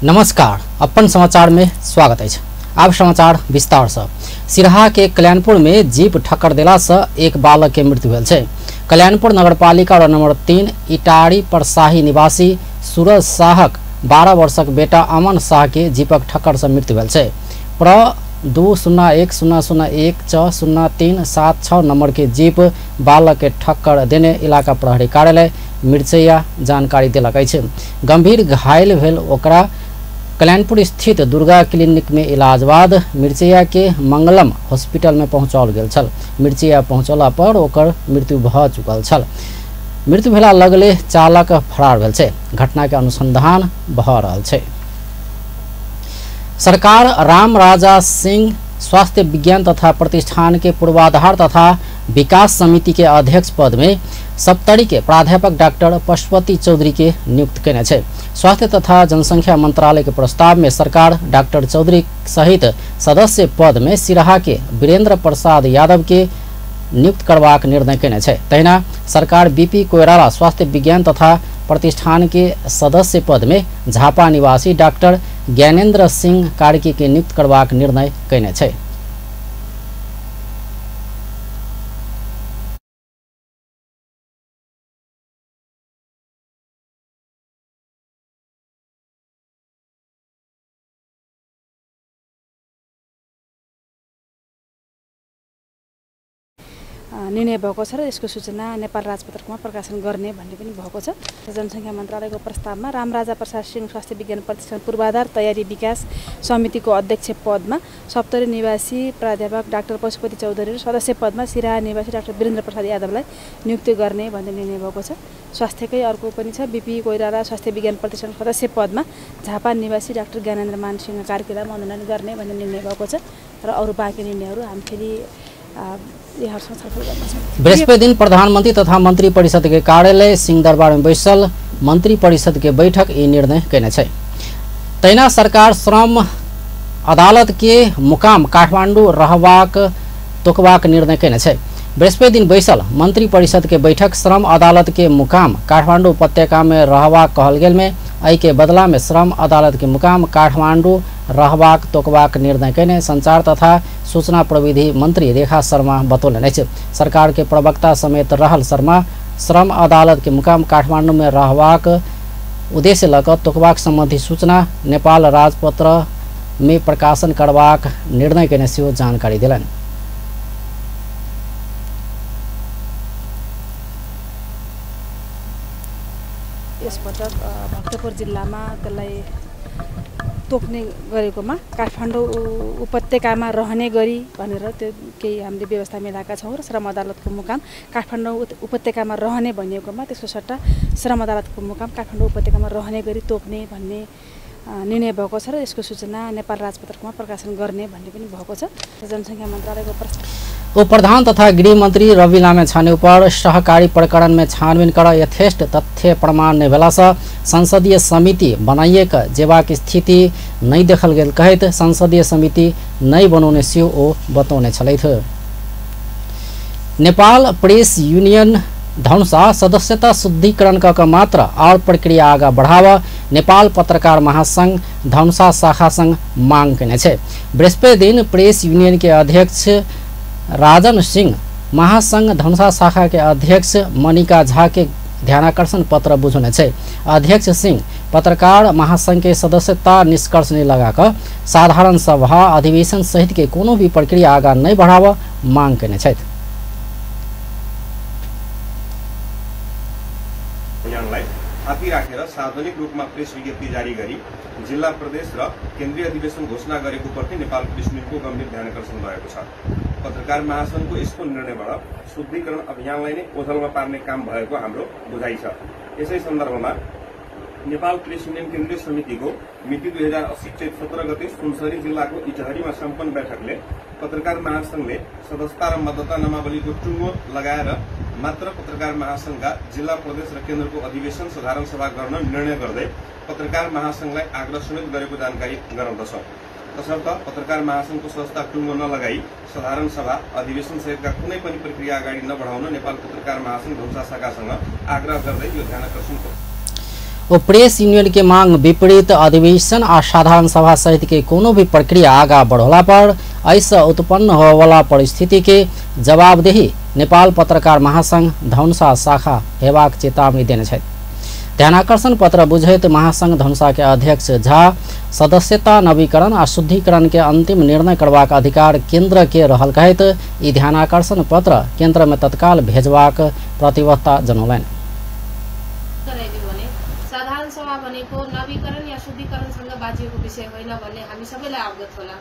नमस्कार, अपन समाचार में स्वागत है। आब समाचार विस्तार से। सिरहा के कल्याणपुर में जीप ठक्कर देला से एक बालक के मृत्यु भेल छै। कल्याणपुर नगरपालिका वार्ड नंबर 3 इटारी परसाही निवासी सूरज शाहक 12 वर्षक बेटा अमन शाह के जीपक ठक्कर से मृत्यु भेल छै। प्र 2 0 1 0 0 1 6 0 3 7 6 नंबर के जीप बालक के ठक्कर देने इलाका प्रहरी कार्यालय मिर्चैया जानकारी देलक अछि। गंभीर घायल भेल ओकरा कल्याणपुर स्थित दुर्गा क्लिनिक में इलाज बाद मिर्चैया के मंगलम हॉस्पिटल में पहुंचाओल गेल छल। मिर्चैया पहुंचला पर ओकर मृत्यु भ चुकल छल। मृत्यु भेला लगले चालक फरार भेल छै। घटना के अनुसंधान भ रहल छै। सरकार राम राजा सिंह स्वास्थ्य विज्ञान तथा प्रतिष्ठान के पूर्वाधार तथा विकास समिति के अध्यक्ष पद में सप्तरी के प्राध्यापक डॉक्टर पशुपति चौधरी के नियुक्त केने छै। स्वास्थ्य तथा जनसंख्या मंत्रालय के प्रस्ताव में सरकार डॉक्टर चौधरी सहित सदस्य पद में सिरहा के वीरेंद्र प्रसाद यादव के नियुक्त करबाक निर्णय केने छै। तहिना सरकार बीपी कोइराला स्वास्थ्य विज्ञान तथा प्रतिष्ठान के सदस्य पद में झापा निवासी डॉक्टर ज्ञानेन्द्र सिंह कार्की के नियुक्त करबाक निर्णय केने छै। निर्णय भएको छ र यसको सूचना नेपाल राजपत्रमा प्रकाशन गर्ने भन्ने पनि भएको छ। जनसङ्ख्या मन्त्रालयको प्रस्तावमा रामराजा प्रसाद सिंह स्वास्थ्य विज्ञान प्रतिष्ठान पूर्वाधार तयारी विकास समितिको अध्यक्ष पदमा सप्तरी निवासी प्राध्यापक डाक्टर पशुपति चौधरी र सदस्य पदमा सिराहा निवासी डाक्टर वीरेन्द्र प्रसाद यादवलाई नियुक्ति गर्ने भन्ने निर्णय भएको छ। स्वास्थ्यकै अर्को पनि छ, बीपी कोइराला स्वास्थ्य विज्ञान प्रतिष्ठान सदस्य पदमा झापा निवासी डाक्टर ज्ञानेन्द्र मान सिंह कार्कीलाई मनोनयन गर्ने भन्ने निर्णय भएको छ र अरू बाँकी निर्णयहरू हामी फेरि बृहस्पति दिन प्रधानमंत्री तथा मंत्री परिषद के कार्यालय सिंहदरबार में बैसल मंत्री परिषद के बैठक ई निर्णय केने छै। तहिना सरकार श्रम अदालत के मुकाम काठमांडू रहबाक तोकबाक निर्णय केने छै। बृहस्पति दिन बैसल मंत्री परिषद के बैठक श्रम अदालत के मुकाम काठमांडू उपत्यका में रहबाक कहल गेल में एहि के बदला में श्रम अदालत के मुकाम काठमांडू रहबाक तोकबाक निर्णय केने संचार तथा सूचना प्रविधि मंत्री रेखा शर्मा बतौलनि अछि। सरकार के प्रवक्ता समेत रहल शर्मा श्रम अदालत के मुकाम काठमांडू में रहबाक उद्देश्य लऽ कऽ तोकबाक संबंधी सूचना नेपाल राजपत्र में प्रकाशन करबाक निर्णय केने सेहो जानकारी देलनि। यसपटक भक्तपुर जिल्लामा त्यसलाई तोक्ने गरेकोमा काठमाडौँ उपत्यकामा रहने गरी भनेर त्यो केही हामीले व्यवस्था मिलाएका छौँ र श्रम अदालतको मुकाम काठमाडौँ उपत्यकामा रहने भनिएकोमा त्यसको सट्टा श्रम अदालतको मुकाम काठमाडौँ उपत्यकामा रहने गरी तोक्ने भन्ने निर्णय भएको छ र यसको सूचना नेपाल राजपत्रमा प्रकाशन गर्ने भन्ने पनि भएको छ। जनसङ्ख्या मन्त्रालयको उप प्रधान तथा गृह मंत्री रवि लामिछाने पर सहकारी प्रकरण में छानबीन कर यथेष्ट तथ्य प्रमाण नहि भेला से संसदीय समिति बनाइए जेबाक स्थिति नहि देखल गेल कहैत संसदीय समिति नहि बनौने सेहो ओ बतौने छलथि। नेपाल प्रेस यूनियन धनुषा सदस्यता शुद्धिकरण क मात्र और प्रक्रिया आगा बढ़ावा नेपाल पत्रकार महासंघ धनुषा शाखा संघ मांग केने छै। बृहस्पति दिन प्रेस यूनियन के अध्यक्ष राजन सिंह महासंघ धनुषा शाखा के अध्यक्ष मनिका झा के ध्यानाकर्षण पत्र बुझौने छै। अध्यक्ष सिंह पत्रकार महासंघ के सदस्यता निष्कर्ष नहीं लगाकर साधारण सभा अधिवेशन सहित के कोनो भी प्रक्रिया आगा नहीं बढ़ावा मांग केने छथि। थापी राखेर सार्वजनिक रूपमा प्रेस विज्ञप्ति जारी गरी जिल्ला प्रदेश र केन्द्रीय अधिवेशन घोषणा गरेको प्रति नेपाल प्रेस युनियनको गम्भीर ध्यानाकर्षण भएको छ। पत्रकार महासंघको यस्तो निर्णयबाट शुद्धिकरण अभियानलाई नै ओझलमा पार्ने काम भएको हाम्रो बुझाइ छ। यसै सन्दर्भमा नेपाल प्रेस युनियन केन्द्रीय समितिको मिति 2080 चैत 17 गते सुनसरी जिल्लाको इटहरीमा सम्पन्न बैठकले पत्रकार महासंघले सदस्यता र मतदाता नामावलीको टुङ्गो लगाएर मात्र पत्रकार महासंघका जिल्ला प्रदेश र केन्द्रको अधिवेशन साधारण सभा गर्न निर्णय गर्दै पत्रकार महासंघलाई आग्रह समेत गरेको जानकारी गराउँदछ। तसर्थ पत्रकार महासंघको सदस्यता टुङ्गो नलगाई साधारण सभा अधिवेशन सहितका कुनै पनि प्रक्रिया अगाडि नबढाउन नेपाल पत्रकार महासंघ धनुषा शाखासँग आग्रह गर्दै यो ध्यानाकर्षण ओ प्रेस यूनियन के मांग विपरीत अधिवेशन आ साधारण सभा सहित के कोनो भी प्रक्रिया आगा बढ़ला पर ऐसा उत्पन्न होवाला परिस्थिति के जवाबदेही नेपाल पत्रकार महासंघ धनुषा शाखा हेबाक चेतावनी देने छथि। ध्यानाकर्षण पत्र बुझैत महासंघ धनुषा के अध्यक्ष झा सदस्यता नवीकरण आ शुद्धिकरण के अंतिम निर्णय करबाक अधिकार केंद्र के रहल कहैत ई ध्यानाकर्षण पत्र केंद्र में तत्काल भेजबाक प्रतिबद्धता जनौलनि। साधारण सभा भनेको नवीकरण या शुद्धिकरणसँग बाजिएको विषय होइन भन्ने हामी सबैलाई अवगत होला,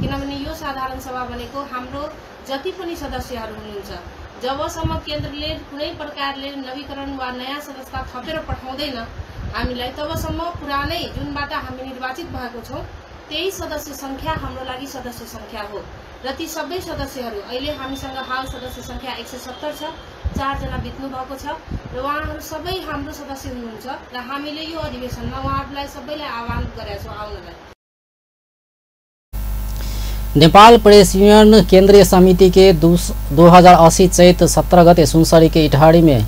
किनभने यो साधारण सभा भनेको हाम्रो जति पनि सदस्यहरू हुनुहुन्छ जबसम्म केन्द्रले कुनै प्रकारले नवीकरण वा नयाँ सदस्यता थपेर पठाउँदैन हामीलाई तबसम्म पुरानै जुनबाट हामी निर्वाचित भएको छौँ त्यही सदस्य संख्या हाम्रो लागि सदस्य संख्या हो र ती सबै सदस्यहरू अहिले हामीसँग हाल सदस्य संख्या 170 छ, 4 जना बित्नु भएको छ र उहाँहरू सबै हाम्रो सदस्य हुनुहुन्छ र हामीले यो अधिवेशनमा उहाँहरूलाई सबैलाई आह्वान गरेका छौँ आउनलाई। नेपाल प्रेस यूनियन केंद्रीय समिति के 2080 चैत 17 गते सुनसरी के इटहरी में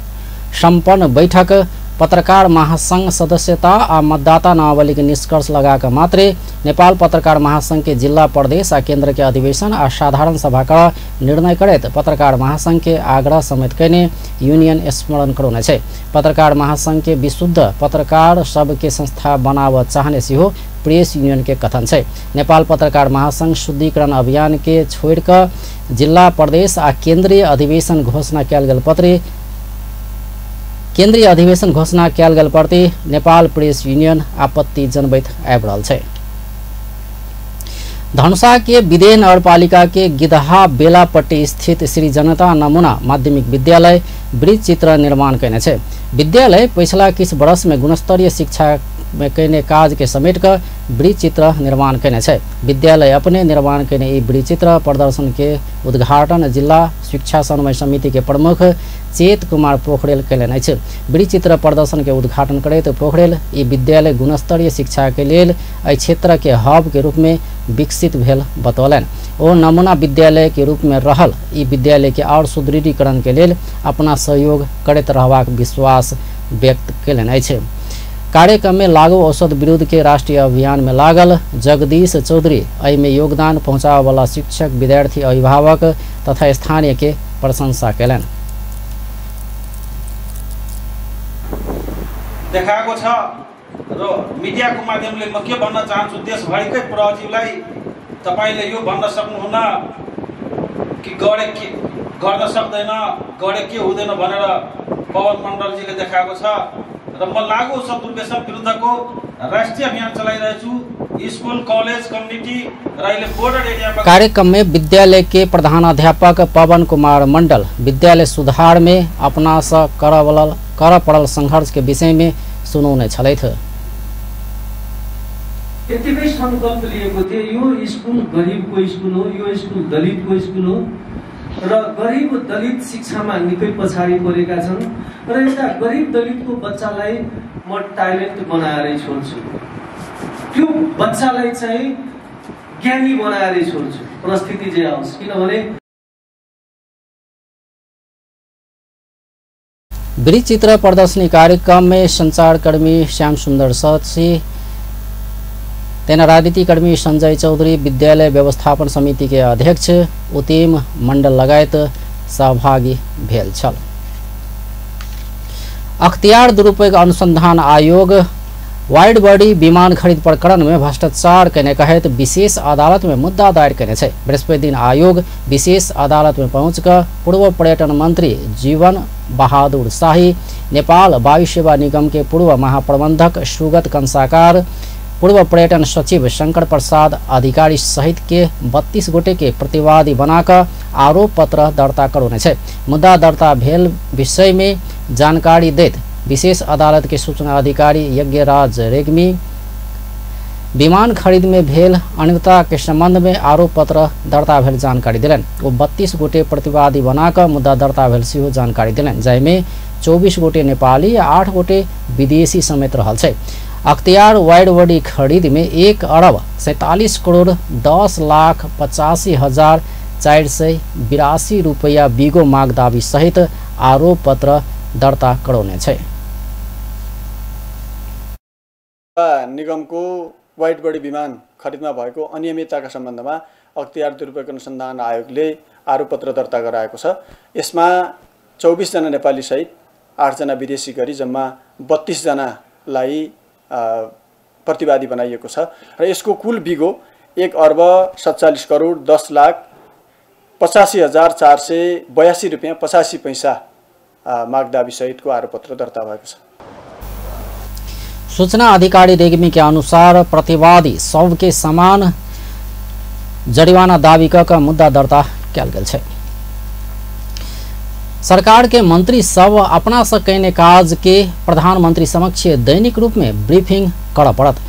संपन्न बैठक पत्रकार महासंघ सदस्यता आ मतदाता नामावली के निष्कर्ष लगाकर मात्रे नेपाल पत्रकार महासंघ के जिला प्रदेश आ केंद्र के अधिवेशन आ साधारण सभा का निर्णय करैत पत्रकार महासंघ के आग्रह समेत कयने यूनियन स्मरण करौने छै। पत्रकार महासंघ के विशुद्ध पत्रकार सबके संस्था बनाव चाहने सेहो प्रेस यूनियन के कथन छै। नेपाल पत्रकार महासंघ शुद्धिकरण अभियान के छोड़िकऽ जिला प्रदेश आ केंद्रीय अधिवेशन घोषणा कयल गेल पत्र केंद्रीय अधिवेशन घोषणा कयल गेल प्रति नेपाल प्रेस यूनियन आपत्ति जनबैत आबि रहल छै। धनुषा के विदेह नगरपालिका के गिदहा बेलापट्टी स्थित श्री जनता नमूना माध्यमिक विद्यालय वृत्त चित्र निर्माण कयने छै। विद्यालय पिछला किछु वर्ष में गुणस्तरीय शिक्षा में कयने काज के समेट कऽ वृत्त चित्र निर्माण कयने छै। विद्यालय अपने निर्माण कयने ई वृत्त चित्र प्रदर्शन के उद्घाटन जिला शिक्षा समन्वय समिति के प्रमुख चेत कुमार पोखरेल कयलनि अछि। वृत्त चित्र प्रदर्शन के उद्घाटन करैत पोखरेल ई विद्यालय गुणस्तरीय शिक्षा के लेल एहि क्षेत्र के हब के रूप में विकसित भेल बतौलनि। ओ नमूना विद्यालय के रूप में रहल ई विद्यालय के और सुदृढ़ीकरण के लेल अपना सहयोग करैत रहबाक विश्वास व्यक्त कयलनि अछि। कार्यक्रम में लागू औषध विरुद्ध के राष्ट्रीय अभियान में लागल जगदीश चौधरी एहिमे योगदान पहुँचाबय वाला शिक्षक, विद्यार्थी, अभिभावक तथा स्थानीय के प्रशंसा कयलनि। देखाएको छ र मिडियाको माध्यमले म के भन्न चाहन्छु, देशभरिकै प्रहरीलाई तपाईले यो भन्न सक्नुहुन्न कि गरे के गर्न सक्दैन, गरे के हुँदैन भनेर पवन मण्डलजीले देखाएको छ र म लागू औषध दुर्व्यसन विरुद्धको राष्ट्रिय अभियान चलाइरहेछु। स्कुल, कलेज, कम्युनिटी र अहिले बोर्डर एरियामा। कार्यक्रम में विद्यालय के प्रधानाध्यापक पवन कुमार मंडल विद्यालय सुधार में अपना से कर पड़ल संघर्ष के विषय में सुनौने छलथि। यतिकै संकल्प लिएको थिए, यो स्कुल गरिबको स्कुल हो, यो स्कुल दलितको स्कुल हो र गरिब दलित शिक्षामा निकै पछाडि परेका छन् र एउटा गरिब दलितको बच्चालाई म ट्यालेन्ट बनाएरै छोड्छु, त्यो बच्चालाई चाहिँ ज्ञानी बनाएरै छोड्छु, परिस्थिति जे आओस्। किनभने वृत्त चित्र प्रदर्शनी कार्यक्रम में संचारकर्मी श्याम सुंदर सची, तेना राजनीतिकर्मी संजय चौधरी, विद्यालय व्यवस्थापन समिति के अध्यक्ष उतिम मंडल लगायत सहभागी भेल छल। अख्तियार दुरुपयोग अनुसंधान आयोग वाइड बॉडी विमान खरीद प्रकरण में भ्रष्टाचार कयने कहैत विशेष अदालत में मुद्दा दायर कयने छै। बृहस्पति दिन आयोग विशेष अदालत में पहुँच कऽ पूर्व पर्यटन मंत्री जीवन बहादुर शाही, नेपाल वायु सेवा निगम के पूर्व महाप्रबंधक सुगत कंसाकार, पूर्व पर्यटन सचिव शंकर प्रसाद अधिकारी सहित के 32 गोटे के प्रतिवादी बनाकर आरोप पत्र दर्ता करौने छै। मुद्दा दर्ता भेल विषय में जानकारी दैत विशेष अदालत के सूचना अधिकारी यज्ञराज रेग्मी विमान खरीद में भेल अनियमितता के संबंध में आरोप पत्र दर्ता भेल जानकारी देलनि। ओ 32 गोटे प्रतिवादी बनाकर मुद्दा दर्ता भेल सेहो जानकारी देलनि, जाहिमे 24 गोटे नेपाली आ 8 गोटे विदेशी समेत रहल छै। अख्तियार वाइड बॉडी खरीद में 1 अरब 47 करोड़ 10 लाख 85,482 रुपैया बिगो माग दावी सहित आरोप पत्र दर्ता करौने छै। निगमको वाइट बडी विमान खरिदमा भएको अनियमितताका सम्बन्धमा अख्तियार दुरुपयोग अनुसन्धान आयोगले आरोपपत्र दर्ता गराएको छ। यसमा 24 जना नेपाली सहित 8 जना विदेशी गरी जम्मा 32 जनालाई प्रतिवादी बनाइएको छ र यसको कुल बिगो 1,47 करोड 10 लाख 85,482 रुपियाँ 85 पैसा मागदावी सहितको आरोपपत्र दर्ता भएको छ। सूचना अधिकारी रेग्मी के अनुसार प्रतिवादी सबके समान जरिवाना दावी क मुद्दा दर्ता कयल गेल छै। सरकार के मंत्री सब अपना से कयने काज के प्रधानमंत्री समक्ष दैनिक रूप में ब्रीफिंग करऽ पड़त।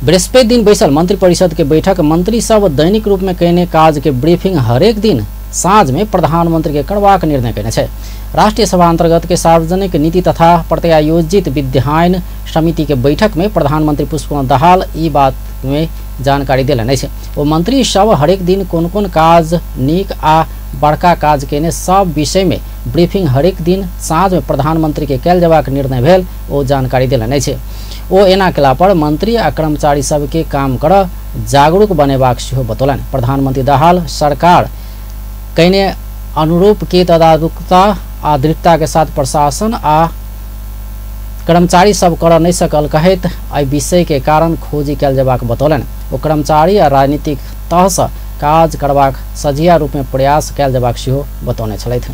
बृहस्पति दिन बैसल मंत्री परिषद के बैठक मंत्री सब दैनिक रूप में कयने काज के ब्रीफिंग हरेक दिन साँझ में प्रधानमंत्री के करबाक निर्णय कयने छै। राष्ट्रीय सभा अंतर्गत के सार्वजनिक नीति तथा प्रत्यायोजित विधायन समिति के बैठक में प्रधानमंत्री पुष्पकमल दाहाल ई बात में जानकारी देलनि अछि। ओ मंत्री सब हरेक दिन कोन कोन काज नीक आ बड़का काज केने सब विषय में ब्रीफिंग हरेक दिन साँझ में प्रधानमंत्री के कयल जेबाक निर्णय भेल ओ जानकारी देलनि अछि। ओ एना केला पर मंत्री आ कर्मचारी सबके काम करऽ जागरूक बनेबाक सेहो बतौलनि। प्रधानमंत्री दाहाल सरकार कयने अनुरूप के तदारुकता आ दृढ़ता के साथ प्रशासन आ कर्मचारी सब कर नहीं सकल कहैत एहि विषय के कारण खोजी कयल जेबाक बतौलनि। ओ कर्मचारी आ राजनीतिक तह से काज करबाक सजिया रूप में प्रयास कयल जेबाक सेहो बतौने छलथि।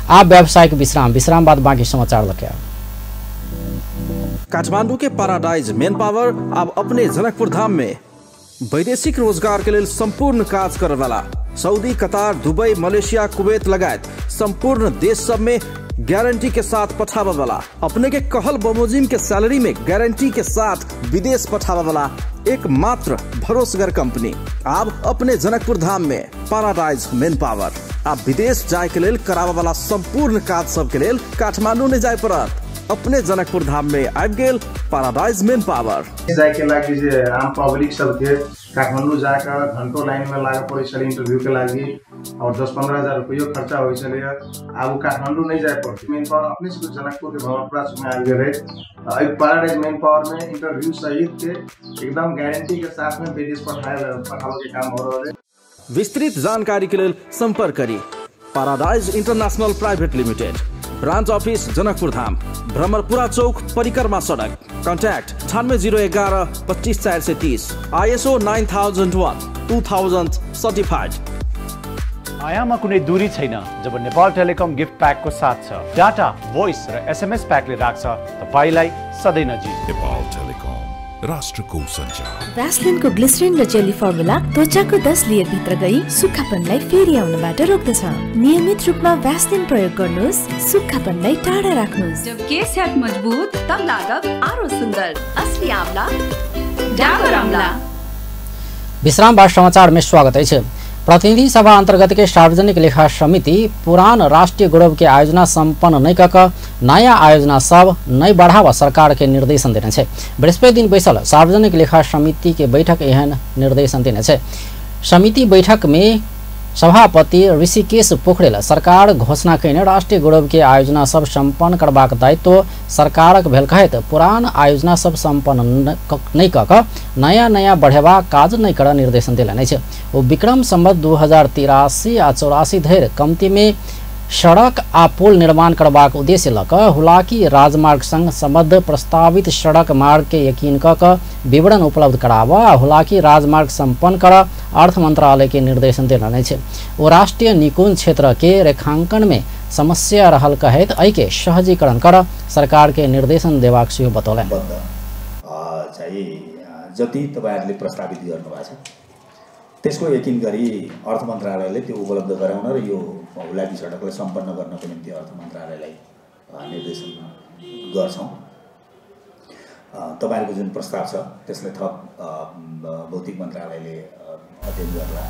आब व्यावसायिक विश्राम, विश्राम बाद बाकी समाचार लके आब। काठमांडू के पैराडाइज मेन पावर अब अपने जनकपुर धाम में वैदेशिक रोजगार के लिए संपूर्ण काज करे वाला Saudi, Qatar, Dubai, Malaysia, Kuwait लगायत संपूर्ण देश सब में गारंटी के साथ पठावे वाला, अपने के कहल बमोजिम के सैलरी में गारंटी के साथ विदेश पठावे वाला एकमात्र भरोसगर कंपनी अब अपने जनकपुर धाम में पैराडाइज मेन पावर। आप विदेश जाए के लेल करावे वाला संपूर्ण काज सब के लेल काठमांडू नहीं जाए पड़त, अपने जनकपुर धाम में आबि गेल पैराडाइज मेन पावर। जाए के लागि जे आम पब्लिक सबके काठमांडू जाकर घंटों लाइन में लागे पड़े छलै इंटरव्यू के लागि और 10-15 हजार रुपयो खर्चा होइ छलै। आब काठमांडू नहीं जाए पड़त, मेन पावर अपने से जनकपुर के भवनपुरा में आबि गेलै। एहि पैराडाइज मेन पावर में इंटरव्यू सहित के एकदम गारंटी के साथ में विदेश पठावे के काम हो रहल है। विस्तृत जानकारी के लेल संपर्क करी paradise international private limited, branch office Janakpur Dham, Bhramarpura Chowk, Parikrama Sadak. Contact 98 011 25 430। ISO 9001 2000 certified. आयाममा कुनै दूरी छैन जब नेपाल टेलिकम गिफ्ट प्याकको साथ छ। डाटा, भोइस र एसएमएस प्याकले राख्छ तपाईलाई सधैँ नजिक। नेपाल टेलिकम, राष्ट्रको सञ्चार। भ्यासलिनको ग्लिसरिन र जेली फर्मुला त्वचाको 10 लेयर भित्र गई सुक्खापनलाई फेरि आउनबाट रोक्दछ। नियमित रूपमा भ्यासलिन प्रयोग गर्नुहोस्, सुक्खापनलाई टाढा राख्नुहोस्। जब केश हैत मजबूत तब लागब आरो सुंदर। असली आंवला, डाबर आंवला। विश्राम बाद समाचार में स्वागत अछि। प्रतिनिधि सभा अंतर्गत के सार्वजनिक लेखा समिति पुरान राष्ट्रीय गौरव के आयोजना संपन्न नहीं कऽ नया आयोजना सब नहीं बढ़ावा सरकार के निर्देशन देने छै। बृहस्पति दिन बैसल सार्वजनिक लेखा समिति के बैठक एहन निर्देशन देने छै। समिति बैठक में सभापति ऋषिकेश पोखरेल सरकार घोषणा कयने राष्ट्रीय गौरव के आयोजना सब संपन्न करबाक दायित्व सरकारक भेल कहैत पुरान आयोजना सब संपन्न नहीं कऽ नया नया बढ़ेबाक काज नहीं करऽ निर्देशन देलनि अछि। ओ विक्रम संवत 2083 आ 84 धरि कमती में सड़क आ पुल निर्माण करबाक उद्देश्य लऽ कऽ हुलाकी राजमार्ग संग सम्बद्ध प्रस्तावित सड़क मार्ग के यकीन कऽ कऽ विवरण उपलब्ध कराबऽ आ हुलाकी राजमार्ग संपन्न करऽ अर्थ मंत्रालय के निर्देशन देलनि अछि। ओ राष्ट्रीय निकुंज क्षेत्र के रेखांकन में समस्या रहल कहैत एहिके सहजीकरण करऽ सरकार के निर्देशन देबाक सेहो बतौलनि। जति तपाईहरुले प्रस्तावित गर्नुभएको छ त्यसको यकिन गरी अर्थ मन्त्रालयले त्यो उपलब्ध गराउन र यो हुलाकी सडकलाई सम्पन्न गर्नको निम्ति अर्थ मन्त्रालयलाई निर्देशन गर्छौं। तपाईहरुको जुन प्रस्ताव छ त्यसलाई थप भौतिक मन्त्रालयले अध्ययन गर्ला।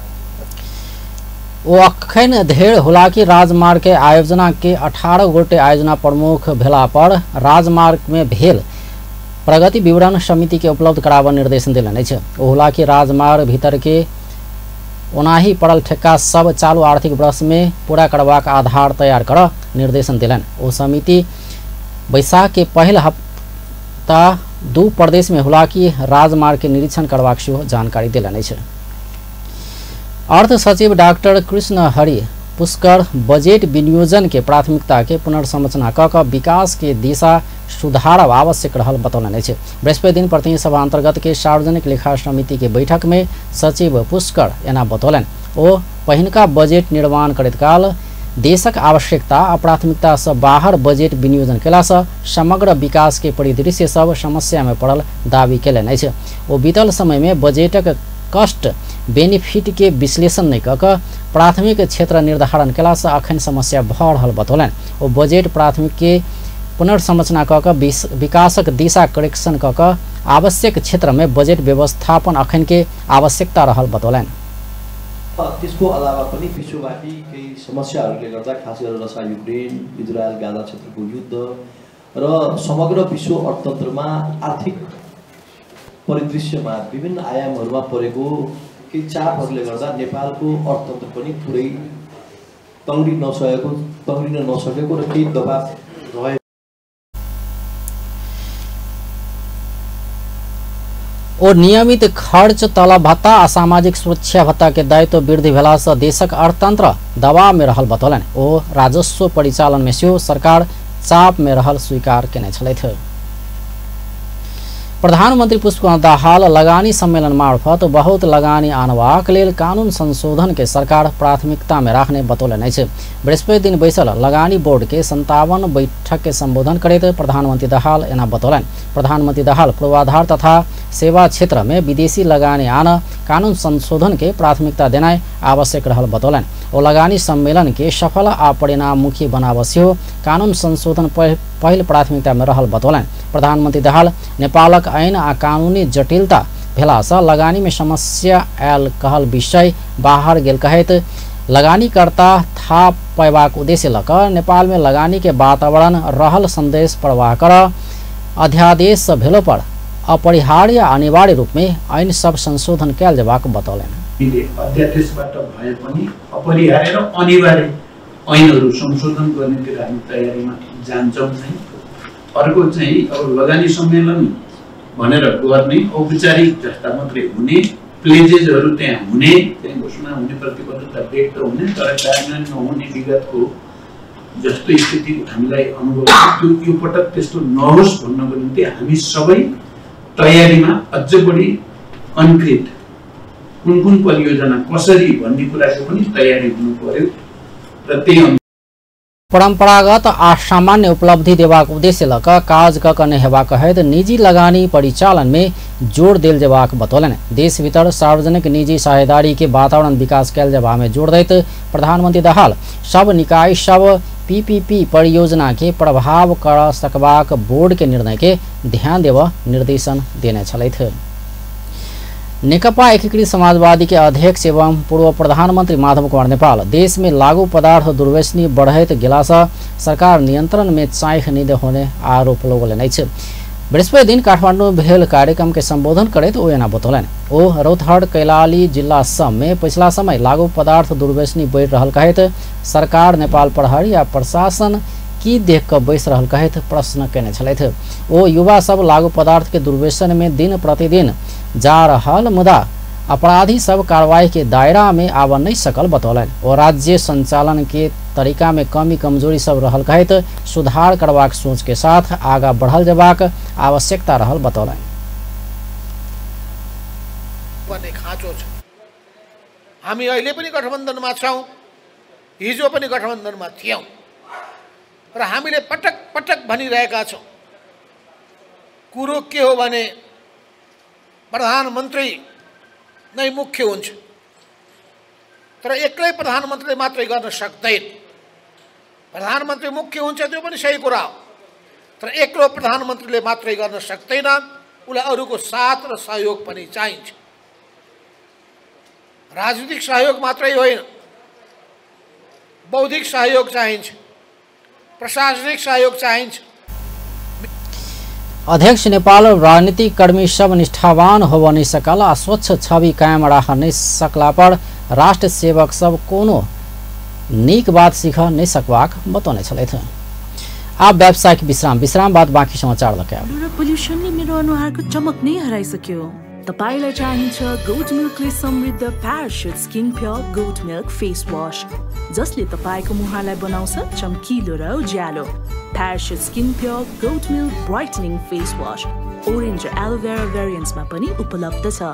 ओ अखन धरि हुलाकी राजमार्ग के आयोजना के 18 गोटे आयोजना प्रमुख भेला पर राजमार्ग में भेल प्रगति विवरण समिति के उपलब्ध कराबऽ निर्देशन देलनि अछि। ओ हुलाकी राजमार्ग भीतर के ओनाही पड़ल ठेक्का सब चालू आर्थिक वर्ष में पूरा करबाक आधार तैयार करऽ निर्देशन देलनि। ओ समिति बैसाख के पहिल हप्ता दू प्रदेश में हुलाकी राजमार्ग के निरीक्षण करबाक सेहो जानकारी देलनि अछि। अर्थ सचिव डाक्टर कृष्ण हरि पुष्कर बजेट विनियोजन के प्राथमिकता के पुनर्संरचना क क विकास के दिशा सुधारब आवश्यक रहल बतौलनि अछि। बृहस्पति दिन प्रतिनिधि सभा अंतर्गत के सार्वजनिक लेखा समिति के बैठक में सचिव पुष्कर एना बतौलनि। ओ पहिनका बजेट निर्माण करैत काल देशक आवश्यकता आ प्राथमिकता से बाहर बजेट विनियोजन केलासँ समग्र विकास के परिदृश्य सब समस्या में पड़ल दावी केलनि अछि। ओ बीतल समय में बजेटक कस्ट बेनिफिट के विश्लेषण नहि कऽ कऽ प्राथमिक क्षेत्र निर्धारण केलासँ अखन समस्या भऽ रहल बतौलनि। ओ बजेट प्राथमिक के पुनर्संरचना कऽ कऽ विकासक दिशा करेक्शन कऽ कऽ आवश्यक क्षेत्र में बजेट व्यवस्थापन अखन के आवश्यकता रहल बतौलनि। त्यसको अलावा पनि विश्वव्यापी केही समस्याहरूले गर्दा खास गरेर रसिया युक्रेन इजरायल गाजा क्षेत्रको युद्ध र समग्र विश्व अर्थतन्त्रमा आर्थिक परिदृश्यमा विभिन्न आयामहरूमा परेको केही चापहरूले गर्दा नेपालको अर्थतन्त्र पनि पुरै तङ्ग्रिन नसकेको र केही दबाब रहे। ओ नियमित खर्च तलब भत्ता आ सामाजिक सुरक्षा भत्ता के दायित्व वृद्धि भेलासँ देशक अर्थतंत्र दबाव में रहल बतौलनि। ओ राजस्व परिचालन में सेहो सरकार चाप में रहल स्वीकार केने छलथि। प्रधानमंत्री पुष्पकमल दाहाल लगानी सम्मेलन मार्फत बहुत लगानी आनबाक लेल कानून संशोधन के सरकार प्राथमिकता में राखने बतौलनि अछि। बृहस्पति दिन बैसल लगानी बोर्ड के 57 बैठक के संबोधन करैत प्रधानमंत्री दाहाल एना बतौलनि। प्रधानमंत्री दाहाल पूर्वाधार तथा सेवा क्षेत्र में विदेशी लगानी आन कानून संशोधन के प्राथमिकता देनाइ आवश्यक रहल बतौलनि। ओ लगानी सम्मेलन के सफल आ परिणाममुखी बनाब सेहो कानून संशोधन पहिल प्राथमिकता में रहल बतौलनि। प्रधानमंत्री दाहाल नेपालक ऐन आ कानूनी जटिलता भेलासँ लगानी में समस्या आयल कहल विषय बाहर गेल कहैत लगानीकर्ता थाह पयबाक उद्देश्य लऽ कऽ नेपाल में लगानी के वातावरण रहल संदेश प्रवाह कर अध्यादेश भेलो पर अपरिहार्य अनिवार्य रूप में ऐन सब संशोधन कयल जेबाक बतौलनि। अध्यादेशबाट भए पनि अपरिहार्य र अनिवार्य ऐनहरू संशोधन गर्नेतिर हामी तयारीमा जान्छौँ नै। अर्को चाहिँ अब लगानी सम्मेलन भनेर गर्ने औपचारिक जस्ता मात्रै हुने, प्लेजेसहरू त्यहाँ हुने, त्यहाँ घोषणा हुने, प्रतिबद्धता व्यक्त हुने, तर कार्यान्वयन नहुने विगतको जस्तो स्थिति हामीलाई अनुभव त्यो यो पटक त्यस्तो नहोस् भन्नको निम्ति हामी सबै तयारीमा अझ बढी कन्क्रिट कुन कुन परियोजना कसरी भन्ने कुराको पनि तयारी हुनु पर्यो र त्यही परंपरागत आ सामान्य उपलब्धि देबाक उद्देश्य लऽ कऽ काज कऽ कऽ नहि हेबाक कहैत निजी लगानी परिचालन में जोर देल जेबाक बतौलनि। देश भीतर सार्वजनिक निजी साझेदारी के वातावरण विकास कयल जेबा में जोर दैत प्रधानमंत्री दाहाल सब निकाय सब पीपीपी परियोजना के प्रभाव कर सकबाक बोर्ड के निर्णय के ध्यान देबऽ निर्देशन देने छलथि। नेकपा एकीकृत समाजवादी के अध्यक्ष एवं पूर्व प्रधानमंत्री माधव कुमार नेपाल देश में लागू पदार्थ दुर्व्यसनी बढ़ैत गेलासँ सरकार नियंत्रण में चाँख नहि होने आरोप लगौलनि अछि। बृहस्पति दिन काठमाडौँ भेल कार्यक्रम के संबोधन करैत ओ एना बतौलनि। ओ रौतहट कैलाली जिला सब में पिछला समय लागू पदार्थ दुर्व्यसनी बढ़ि रहल कहैत सरकार नेपाल प्रहरी आ प्रशासन की देख कऽ बैस रहल कहैत प्रश्न केने छलथि। ओ युवा सब लागू पदार्थ के दुर्व्यसन में दिन प्रतिदिन जा रहल मुदा अपराधी सब कार्रवाई के दायरा में आबऽ नहि सकल बतौलनि। ओ राज्य संचालन के तरीका में कमी कमजोरी सब रहल कहैत सुधार करबाक सोच के साथ आगा बढ़ल जेबाक आवश्यकता रहल बतौलनि। खाँचो छ। हामी अहिले पनि गठबन्धनमा छौँ, हिजो पनि गठबन्धनमा थियौँ र हामीले पटक पटक भनिरहेका छौँ। कुरो के हो भने प्रधानमन्त्री नै मुख्य हुन्छ, तर एक्लै प्रधानमन्त्रीले मात्रै गर्न सक्दैन। प्रधानमन्त्री मुख्य हुन्छ त्यो पनि सही कुरा हो, तर एक्लो प्रधानमन्त्रीले मात्रै गर्न सक्दैन, उसलाई अरूको साथ र सहयोग पनि चाहिन्छ। राजनीतिक सहयोग मात्रै होइन, बौद्धिक सहयोग चाहिन्छ, प्रशासनिक सहयोग चाहिन्छ। अध्यक्ष नेपाल राजनीतिक कर्मी सब निष्ठावान होब नहीं सकल आ स्वच्छ छवि कायम राख नहीं सकला पर राष्ट्र सेवक सब कोनो नीक बात सीख नहीं सकबाक बतौने छलथि। आब व्यावसायिक विश्राम, विश्राम बाद बाँकी समाचार लके आब। पोल्युसनले मेरो अनुहारको चमक नै हराइसक्यो। तपाईलाई चाहिन्छ गोट मिल्कले समृद्ध Parachute skin pure goat milk face wash, जसले तपाईको मुहारलाई बनाउँछ चम्किलो र उज्यालो। Parachute skin pure goat milk brightening face wash orange र एलोभेरा भेरिएन्ट्समा पनि उपलब्ध छ।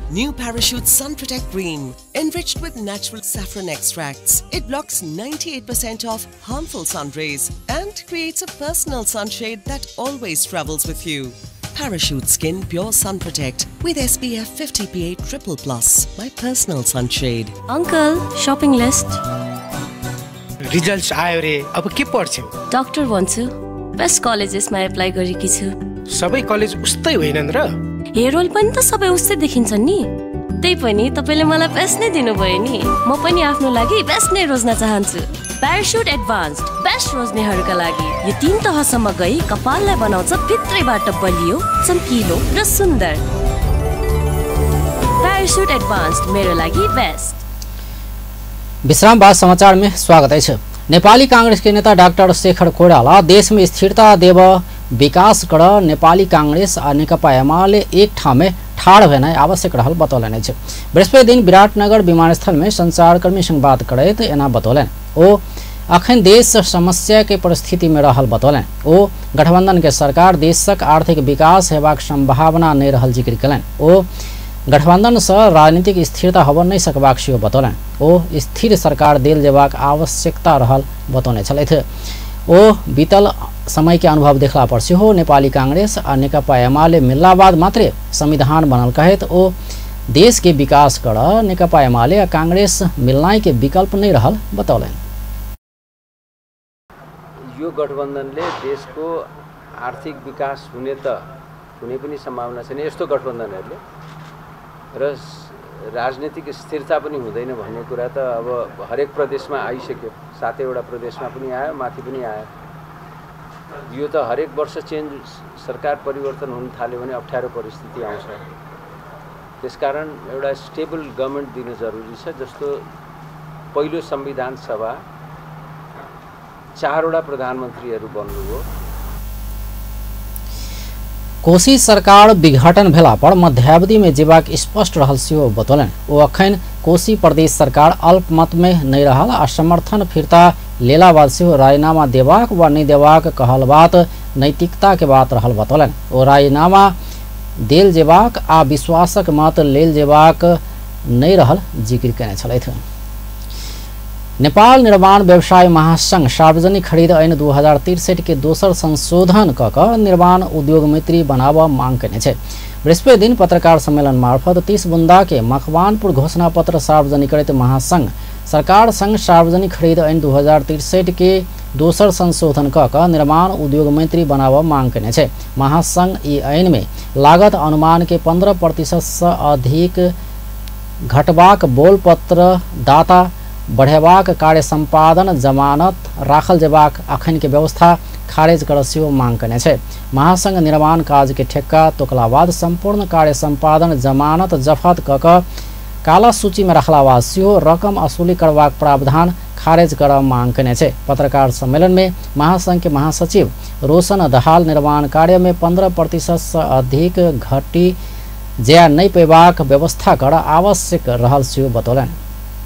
New Parachute Sun Protect Cream, enriched with natural saffron extracts. It blocks 98% of harmful sun rays and creates a personal sunshade that always travels with you. Parachute Skin Pure Sun Protect with SPF 50 PA +++, my personal sunshade. Uncle, shopping list. Results आयो रे, अब के पढ्छौ? Doctor भन्छु, best कलेजेसमा apply गरेकी छु। सबै college उस्तै होइनन् र? हेयर रोल पनि त सबै उस्तै देखिन्छन् नि। त्यही पनि तपाईले मलाई बेस्ट नै दिनुभयो नि। म पनि आफ्नो लागि बेस्ट नै रोज्न चाहन्छु। प्यारासुट एडभान्स्ड बेस्ट रोज्नेहरूका लागि यो 3 तहसम्म गई कपाललाई बनाउँछ भित्रैबाट बलियो, चम्किलो र सुन्दर। प्यारासुट एडभान्स्ड मेरो लागि बेस्ट। विश्राम बाद समाचार में स्वागत है। नेपाली कांग्रेस के नेता डाक्टर शेखर कोइराला देश में स्थिरता देव विकास कर नेपाली कांग्रेस आ नेकपा एमाले एक ठाउँ में ठाढ़ भेनाइ आवश्यक रहल बतौलनि अछि। बृहस्पति दिन विराटनगर विमानस्थल में संचारकर्मी संग बात करैत एना बतौलनि। ओ अखन देश समस्या के परिस्थिति में रहल बतौलनि। ओ गठबंधन के सरकार देशक आर्थिक विकास हेबाक संभावना नहीं रहल जिक्र कयलनि। ओ गठबंधन से राजनीतिक स्थिरता होब नहीं सकबाक सेहो बतौलनि। ओ स्थिर सरकार देल जेबाक आवश्यकता रहल बतौने छलथि। ओ बीतल समय के अनुभव देखला पर सेहो नेपाली कांग्रेस आ नेकपा एमाले मिलला बाद मात्रे संविधान बनल कहैत ओ देश के विकास कर नेकपा एमाले आ कांग्रेस मिलनाइ के विकल्प नहीं रहल बतौलनि। यो गठबन्धनले देशको आर्थिक विकास हुने त कुनै पनि सम्भावना छैन यस्तो गठबन्धनहरूले, र राजनीतिक स्थिरता पनि हुँदैन भन्ने कुरा त अब हरेक प्रदेशमा आइसक्यो। 7वटा प्रदेशमा पनि आयो, माथि पनि आयो। यो त हरेक वर्ष चेन्ज, सरकार परिवर्तन हुन थाल्यो भने अप्ठ्यारो परिस्थिति आउँछ। त्यसकारण एउटा स्टेबल गभर्मेन्ट दिनु जरुरी छ। जस्तो पहिलो संविधान सभा 4वटा प्रधानमन्त्रीहरू बन्नुभयो। कोशी सरकार विघटन भेला पर मध्यावधि में जेबाक स्पष्ट रहल सेहो बतौलनि। ओ अखन कोशी प्रदेश सरकार अल्पमत में नहीं रहल आ समर्थन फिर्ता लेला बाद सेहो राजीनामा देबाक वा नहीं देबाक कहल बात नैतिकता के बात रहल बतौलनि। ओ राजीनामा देल जेबाक आ विश्वासक मत लेल जेबाक नहीं रहल जिक्र केने छलथि। नेपाल निर्माण व्यवसाय महासंघ सार्वजनिक खरीद ऐन 2063 के दोसर संशोधन क क निर्माण उद्योग मित्री बनाब मांग केने छै। बृहस्पति दिन पत्रकार सम्मेलन मार्फत 30 बुंदा के मकवानपुर घोषणा पत्र सार्वजनिक करैत महासंघ सरकार संग सार्वजनिक खरीद ऐन 2063 के दोसर संशोधन क क निर्माण उद्योग मंत्री बनाब मांग केने छै। महासंघ ई ऐन में लागत अनुमान के 15% से अधिक घटबाक बोलपत्र दाता बढ़ेबाक कार्य सम्पादन जमानत राखल जेबाक अखन के व्यवस्था खारिज कर सेहो मांग केने छै। महासंघ निर्माण काज के ठेक्का तोकला बाद संपूर्ण कार्य सम्पादन जमानत जफत क क काला सूची में रखला बाद सेहो रकम वसूली करबाक प्रावधान खारिज कर मांग केने छै। पत्रकार सम्मेलन में महासंघ के महासचिव रोशन दहाल निर्माण कार्य में 15% से अधिक घटी ज्या नहीं पेबाक व्यवस्था कर आवश्यक रहल सेहो बतौलनि।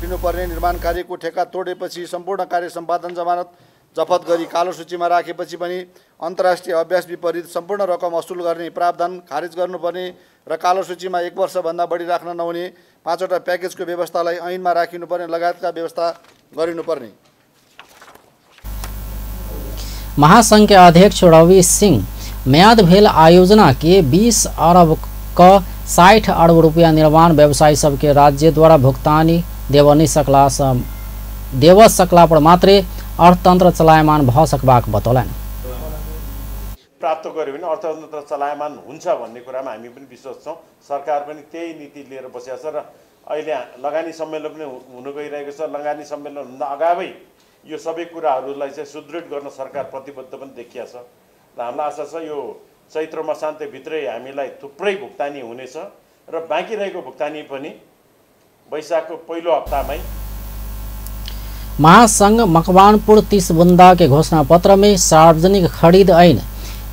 लिनुपर्ने निर्माण कार्यको ठेक्का तोडेपछि सम्पूर्ण कार्य सम्पादन जमानत जफत गरी कालो सूचीमा राखेपछि पनि अन्तर्राष्ट्रिय अभ्यास विपरीत सम्पूर्ण रकम असुल गर्ने प्रावधान खारिज गर्नुपर्ने र कालो सूचीमा 1 वर्षभन्दा बढी राख्न नहुने 5वटा प्याकेजको व्यवस्थालाई ऐनमा राखिनुपर्ने लगायतका व्यवस्था गरिनुपर्ने। महासंघ के अध्यक्ष रवि सिंह म्याद भेल आयोजना के 20 अरब क 60 अरब रुपया निर्माण व्यवसायी सबके राज्य द्वारा भुगतानी देव नहीं सकला देव सकला पर मात्रे अर्थतंत्र चलायमान भ सकबाक बतौलनि। प्राप्त गर्यो भने अर्थतन्त्र चलायमान हुन्छ भन्ने कुरामा हामी पनि विश्वास छौँ। सरकार पनि त्यही नीति लिएर बसेको छ र अहिले लगानी सम्मेलन पनि हुन गइरहेको छ। लगानी सम्मेलन हुँदा अगावै यो सबै कुराहरूलाई चाहिँ सुदृढ गर्न सरकार प्रतिबद्ध पनि देखिया छ र हामीलाई आशा छ यो चैत्र मसान्तभित्रै हामीलाई थुप्रै भुक्तानी हुनेछ र बाँकी रहेको भुक्तानी पनि वैशाखको पहिलो हप्तामै। महासंघ मकवानपुर 30 बुंदा के घोषणा पत्र में सार्वजनिक खरीद ऐन,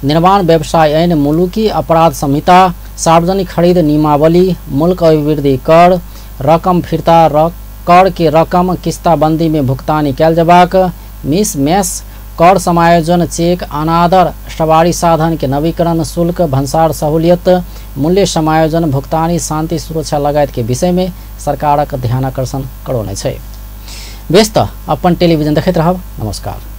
निर्माण व्यवसाय ऐन, मुलुकी अपराध संहिता, सार्वजनिक खरीद नियमावली, मुल्क अभिवृद्धि कर, रकम फिर्ता, कर के रकम किस्ताबंदी में भुगतानी कयल जबाक, मिस मैस कर समायोजन, चेक अनादर, सवारी साधन के नवीकरण शुल्क, भन्सार सहूलियत, मूल्य समायोजन, भुगतानी, शांति सुरक्षा लगायत के विषय में सरकारक ध्यानाकर्षण करौने छै। बेस त अपन टेलिभिजन देखैत रहब। नमस्कार।